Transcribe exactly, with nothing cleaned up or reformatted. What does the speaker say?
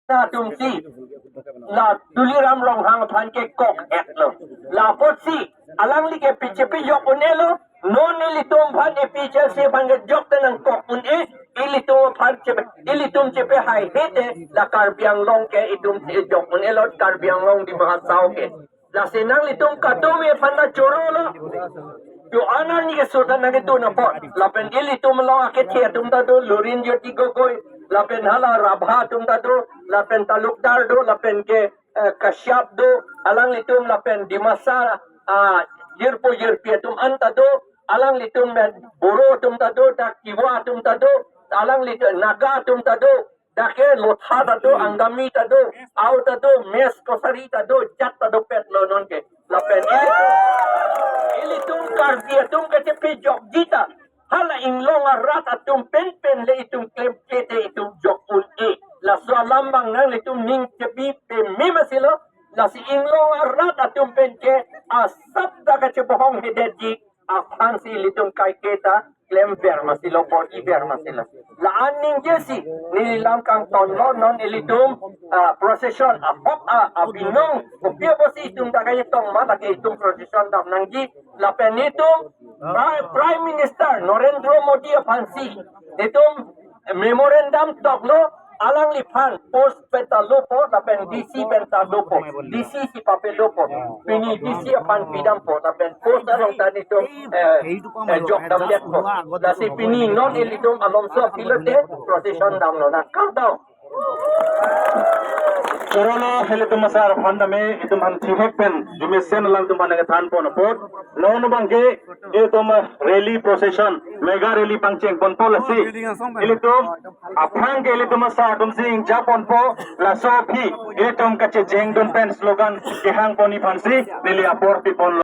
atum si la Tuliram Ronghang aphan ke kok-et lo. Lapotsi alangli ke pichepi jok un-elo. Non ilitum aphan A P H L C aphan ke jok ta nangkok un-e. Ilitum aphan chepe, ilitum chepe haihe te la Karbi Anglong ke itum si jok un-elo, Karbi Anglong Dima Hasao ke. Lasi nanglitum kadokave aphan ta choro lo. Jo anan ni ke sutan nangkedun apot. Lapen ilitum along akethe atum ta do, Lurin Jyoti Gogoi, lapen hala Rabha atum ta do, lapen Talukdar do, lapen ke, eh, Kashyap do, alanglitum lapen Dimasa, ah, jirpo jirpi atum an ta do, alanglitum pen Boro atum ta do, dak Tiwa atum ta do, alanglitum Naga atum ta do, dak ke Lotha ta do, Angami ta do, Ao ta do, Mech Kachari ta do, jat ta dopet lo non ke. Lapen ilitum, ilitum Karbi atum kachepi jokji ta hala inglong arat atum penpen le itum klemkle te itum jok un-e. Laso alam abang nanglitum ning chepi peme masi lo. Lasi inglong arat atum pen ke asap ta kachebohong hedetji aphansi ilitum kaike ta klemver masi lo, bor-iver masi lo. La-an ningjesi neli lam kangton lo, non ilitum, ah, procession ahok, ah, abinong kopi apotsi itum ta kachetong ma, lake itum procession dam nangji. Lapen itum Pri-, Prime Minister Narendra Modi aphansi itum memorandum toklo, alangliphan post pen ta lopo, lapen D C pen ta lopo, D C si pape lopo. Pini D C aphan pidampo, lapen post along ta itum, eh, eh, jok damdetpo. Lasi pini non ilitum alomso aphi lote procession damlo na. Kardom. Choro lo, ilitum asar aphan tame, itum aphan thihek pen jumesen alangtum aphan nangkethan pon apot. Non abang ke itum rally procession, mega rally pangcheng ponpo lasi ilitum aphrang ke ilitum asar atum si ingja ponpo, laso aphi ilitum kachejeng dun pen slogan kehang pon aphansi neli apor pi ponlo.